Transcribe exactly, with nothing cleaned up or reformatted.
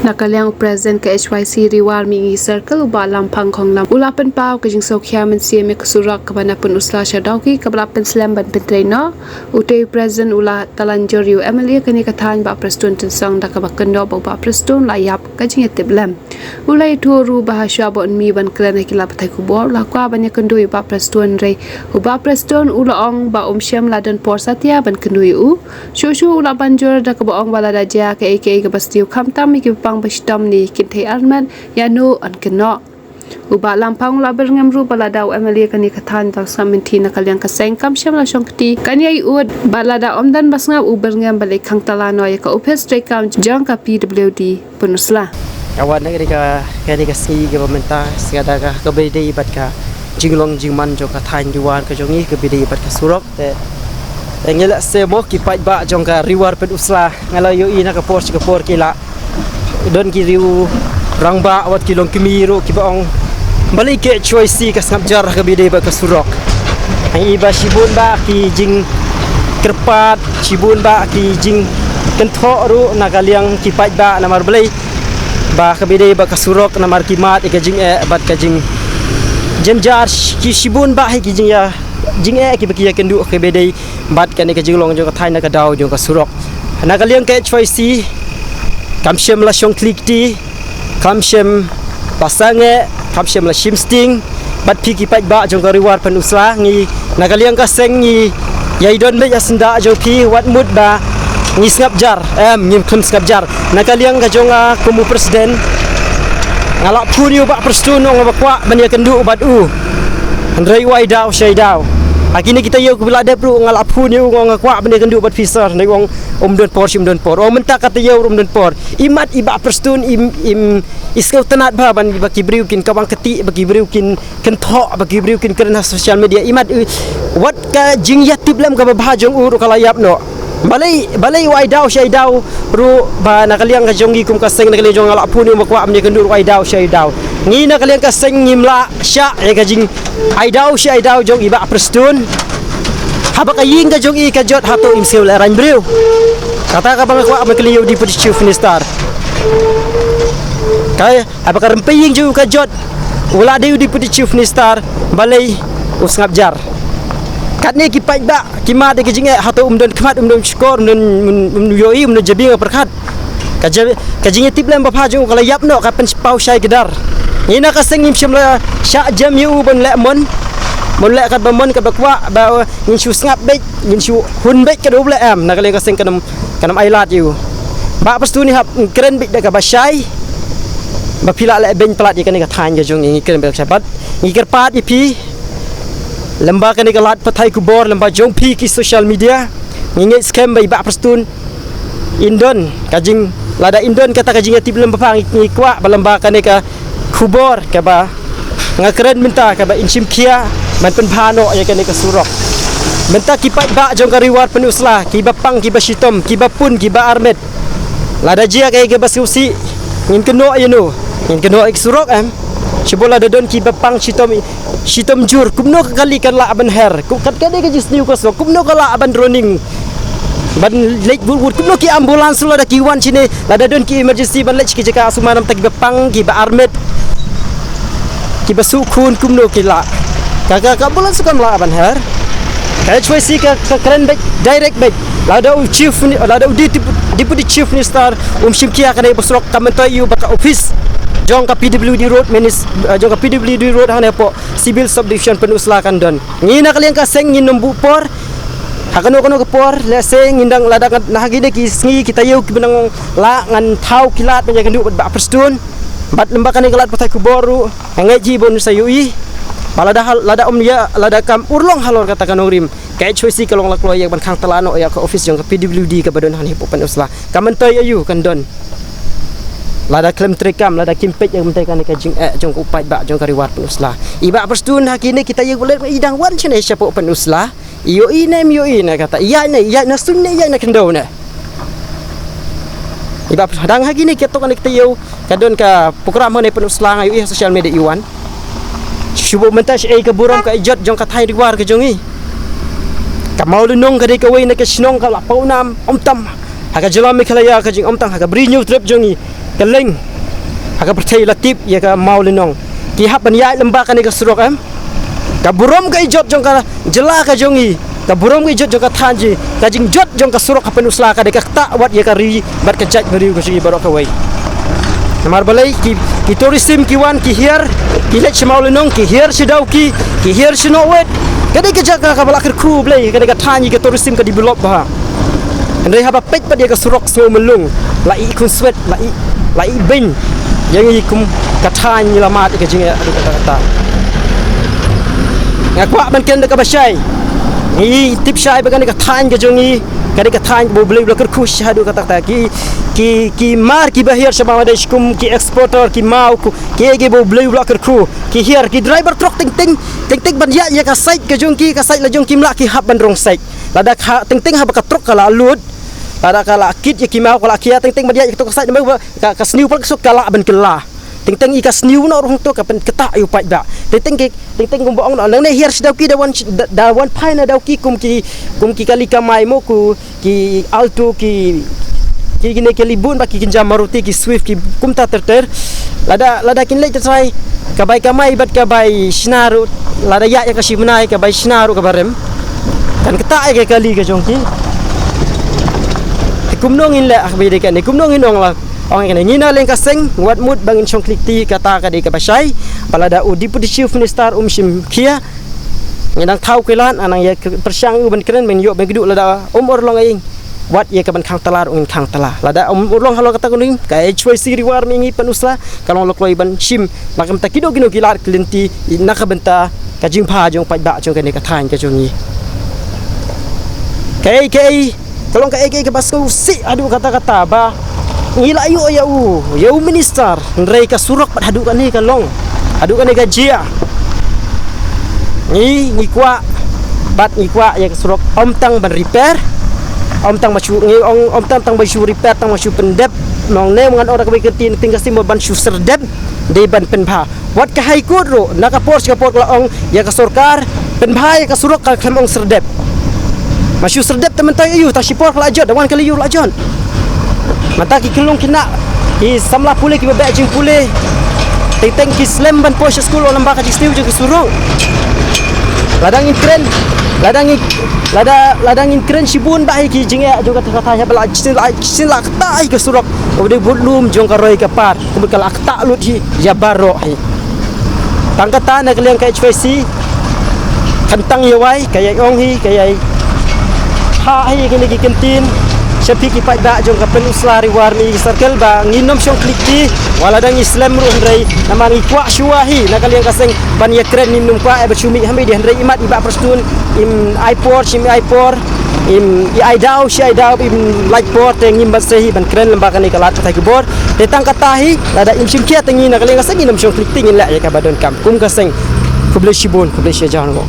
Na ka liang u President ka H Y C Ri War Mihngi Circle u Bah Lamphang Khonglam u la pynpaw ka jingsngewkhia mynsiem ïa ka surok kaba na Pynursla sha Dawki kaba la pynslem ban pyntrei noh. Utei u President u la talanjur ïa u M L A kane ka thaiñ Bah Prestone Tynsong da kaba kynnoh ba u Bah Prestone u la ïap ka jingïatiplem. U la ïathuh ruh ba ha shuwa ba un mih ban kren ha ki lad pathai khubor u la kwah ban ïakynduh ïa u Bah Prestone hynrei u Bah Prestone u la ong ba um shym la don por satia ban kynduh ïa u. Shuh shuh u la ban jur da kaba ong ba lada jia kaei kaei kaba sniew khamtam ïa kiba pang ba shitom ne kynthei armet ïano yn kynnoh. U Bah Lamphang u la byrngem ruh ba lada u M L A kane ka thaiñ u dang sngap mynthi na ka liang ka seng kam shym la shong kti kan ïai ud bad lada ym don ba sngap u byrngem ban leit khang tala noh ïa ka ophis treikam jong ka P W D Pynursla. Ka wan na kane ka kane ka sngi kaba mynta sngi da ka kaba dei bad ka jinglong jingman jong ka thaiñ Ri War ka jong ngi kaba dei bad ka surok te. Te ngi la se mo ki paidbah jong ka Ri War Pynursla nga la ïohi na ka por sha ka por ki la don ki riew rangbah wat ki longkmie ruh kiba ong balei ka H Y C ka sngap jar ha kaba dei bad ka surok. Ngi ba shibun bah ki jingkyrpad shibun bah ki jingkynthoh ruh na ka liang ki paidbah namar balei ba kaba dei bad ka surok namar ki mad ïa ka jingeh bad ka jingjynjar ki shibun bah hi ki jingïa jingeh kiba ki ïakynduh kaba dei bad kane ka jinglong jong ka thaiñ na ka daw jong ka surok. Na ka liang ka H Y C kam shym la shong khlieh kti kam shym la sangeh kam shym la shim sting bad phi ki paidbah jong ka Ri War Pynursla ngi na ka liang ka seng ngi ïai don beit ha syndah jong phi wat mut ba ngi sngap jar em ngim kham sngap jar. Na ka liang ka jong nga kum u president nga la phone ïa u Bah Prestone ong ba kwah ban ïakynduh bad u. Hynrei u ai daw shai daw. Ha kine kita ïew kiba la dep ruh nga la phone ïa u ong nga kwah ban ïakynduh bad phi sir hynrei u ong um don por shi um don por. Ong mynta kata ïew ruh um don por. Imat i Bah Prestone im im i sngewtynnat bha ban ba ki briew kin kawang kti ba ki briew kin kynthoh ba ki briew kin kren ha social media imat wat ka jingïatiplem kaba bha jong u ruh ka la ïap noh. Balei balei u ai daw shai daw ruh ba na ka liang ka jong ngi kum ka seng na ka liang jong nga la phone ïa u ba kwah ban ïakynduh ruh ai daw shai daw. Ngi na ka liang ka seng ngim lah shah ïa ka jing ai daw shai daw jong i Bah Prestone. Haba ka ïing ka jong i ka jot hato im sngewlehraiñ briew. Kata kaba nga kwah ban kylli ïa u Deputy Chief Minister. Ka Haba ka rympei ïing jong u ka jot u la dei u Deputy Chief Minister balei u sngap jar. Katne ki paidbah ki mad ïa ka jingeh hato um don khmat um don shkor um don um ïohi um don jabieng ha pyrkhat. Ka jingïatiplem ba bha jong u ka la ïap noh ka pynpaw shai kdar. Ngi na ka seng ngim shym la shah jem ïa u ban leh mon ban leh katba mon katba kwah ba ngin shu sngap beit ngin shu hun beit ka dei u leh em na ka liang ka seng kan ym kan ym ai lad ïa u. Bah Prestone hap kren beit da kaba shai. Ba phi la leh beiñ palat ïa kane ka thaiñ ka jong ngi ngi kren beit da kaba shai bad ngi kyrpad ïa phi. Lem bad kane ka lad pathai khubor lem bad jong phi ki social media ngi ngeit skhem ba i Bah Prestone in don ka jing lada in don kata ka jingïatiplem ba pha ngi kwah ba lem bad kane ka khubor kaba nga kren mynta kaba in shim khia ban pynbha noh ïa kane ka surok. Mynta ki paidbah jong ka Ri War Pynursla kiba pang kiba shitom kiba pun kiba armet. Lada jia kaei kaba sngewsih ngin kynnoh ïa no ngin kynnoh ïa ka surok em. Shibun lada don kiba pang shitom shitom jur kumno ka kali kan lah ban her kat ka dei ka jingsniew ka surok kumno ka lah ban running. Ban leit wut wut kumno ki ambulance lada ki wan shine lada don ki emergency ban leit ki jaka suma namta kiba pang kiba armet. Kiba suk khun kumno ki lah. Ka ka ka ambulance kam lah ban her. Ka H Y C ka ka kren beit direct beit. Lada u chief lada u deputy chief minister um shim khia kane ba surok ka myntoi ïa u ba ka office jong ka P W D road minis jong ka P W D road hane po civil subdivision Pynursla kan don. Ngi na ka liang ka seng ngin nym buh por. Ha kano kano ka por lehse ngin dang lada ngan na ha kine ki sngi ki taïew kiba nang lah ngan thaw ki lad ban ïakynduh bad Bah Prestone. Bad lem bad kane ka lad pathai khubor ruh nga ngeit hi ba un sa ïohi. Ba lada hal lada um ïa lada kam urlong halor kata ka nongrim ka H Y C ka long la kloi ïa ban khang tala noh ïa ka office jong ka P W D kaba don hangne hapoh Pynursla. Ka myntoi aïu kan don. Lada khlem treikam lada kim peit ïa ka myntoi kane ka jingeh jong ka u paidbah jong ka Ri War Pynursla. I Bah Prestone ha kine ki taïew ba leh i dang wan shane shapoh Pynursla. Ïohi ne em ïohi ne kata ïaid ne ïaid na suiñ ne ïaid na khyndew ne. I Bah Prestone dang ha kine ki tok ne kita ïew ka don ka program hane Pynursla nga ïohi ha social media i wan. Shu buh mynta shaei ka burom ka ijot jong ka thaiñ Ri War ka jong i. Ka Mawlynnong ka dei kawei na ka shnong ka la paw nam ym tam ha ka jylla Meghalaya ka jingym tam ha ka Bri Hynñiewtrep jong i. kylleng ha ka pyrthei la tip ïa ka Mawlynnong. Ki hap ban ïaid lyngba kane ka surok em. Ka burom ka ijot jong ka jylla ka jong i, ka burom ka ijot jong ka thaiñ jong i, ka jingjot jong ka surok ha Pynursla ka dei ka ktah wat ïa ka ri bad ka jaitbynriew ka jong i baroh kawei. Namar balei ki, ki tourism ki wan ki hiar, ki leit sha Mawlynnong, ki hiar sha Dawki, ki hiar sha Nongwet. Ka dei ka jaka kaba la kyrkhu Blei, ka dei ka thaiñ ka tourism ka develop bha. Hynrei haba peit pat ïa ka surok sngewmlung, la i khun swet, la i, la i beiñ. Ïa ngi kum ka thaiñ ngi la mad ïa ka jingeh haduh katta katta. Nga kwah ban kren da kaba shai. Ngi tip shai ba kane ka thaiñ ka jong ngi, ka dei ka thaiñ ba U Blei u la kyrkhu shai haduh katta katta. Ki, ki, ki mar kiba hiar sha Bangladesh kum ki exporter, ki maw, ki, ki ba U Blei u la kyrkhu. Ki hiar, ki driver trok teng teng, teng teng ban ïaid ïa ka sait ka jong ki, ka sait la jong kim lah, ki hap ban rong sait. Lada ka teng teng haba ka trok ka la lut, lada ka la kit ïa ki maw, ka la khia, teng teng ban ïaid ïa ka trok ka sait, namar ba ka, ka sniew pat ka suk ka lah ban kylla. Teng teng i ka sniew noh ruh hangto ka pynktah ïa u paidbah. Teng teng ki, teng teng kumba ong noh, nangne hiar sha Dawki da wan, da, da wan phai na Dawki kum ki, kum ki kali kamai mo, ku ki Alto, ki, ki kine ki kali bun bad ki kynja Maruti, ki Swift, ki kumta ter ter. Lada, lada kin leit trai, ka bai kamai bad ka bai shna ruh, lada ïaid ïa ka shi bnai, ka bai shna ruh kaba rem. Kan ktah ïa ka kali ka jong ki. Te kumno ngin leh, ah, kaba ïadei kane, kumno ngin ong la. Ong ïa kane, ngi na liang ka seng, wat mut ba ngin shong klik ti, kata ka dei kaba shai. Ba lada u Deputy Chief Minister um shim khia, ngi dang thaw kylliang, nang ïa pyrshang u ban kren, ban ïoh ban kduh, lada um urlong ïing. Wat ïa ka ban khang tala ruh ngin khang tala. Lada um urlong halor kata ka ning, ka H Y C Ri War Mihngi Pynursla ka long la kloi ban shim. Ba kumta kino kino ki lad ki lynti na ka bynta ka jingbha jong paidbah jong kane ka thaiñ ka jong ngi. Kaei kaei ka long kaei kaei kaba sngewsih haduh katta katta ba ngi la ïoh ïa u, ïa u minister, hynrei ka surok pat haduh kane ka long, haduh kane ka jia. Ngi, ngi kwah, bad ngi kwah ïa ka surok ym tang ban repair, ym tang ban shu, ngi ong ym tang, tang ban shu repair, tang ban shu pyndep. Nong ne ngan ong da kawei ka ktien, ktien ka sim ban shu syrdep, dei ban pynbha. Wat ka High Court ruh, na ka por sha ka por ka la ong ïa ka sorkar, pynbha ïa ka surok, ka khlem ong syrdep. Ma shu syrdep te mynta ïa u, tang shipor ka la jot, da wan ka la ïa u la jot. Mynta ki khyllung khynnah, ki samla pule kiba beh jingpule, teng teng ki slem ban poi sha skul, wan lyngba ka jingsniew jong ka surok. Lada ngin kren, lada ngin, lada, lada ngin kren shibun ba hi ki jingeh jong kata kata, haba la shisien la, shisien la ktah hi ka surok, u dei bud lum jong ka roi ka par. Kumba ka la ktah lut hi ïa baroh hi. Tang kata na ka liang ka H Y C, khamtam ïa wai, ka ïai ong hi, ka ïai ha hi kine ki kyntien sha phi ki paidbah jong ka Pynursla Ri War Mihngi Circle ba ngin nym shong klik ti, wat lada ngi slem ruh hynrei namar ngi kwah shuwa hi na ka liang ka seng ban ïa kren, ngim nym kwah eh ba shu mih ha mih de, hynrei imat i Bah Prestone im ai por, shim i ai por. Im, i ai daw, shi ai daw, im lait por te ngim ban sngewsih ban kren lyngba kane ka lad pathai khubor. Te tang kata hi, lada im shim khia te ngi na ka liang ka seng ngin nym shong klik ti, ngin leh ïa kaba donkam kum ka seng. Khublei shibun, khublei shihajar nguh.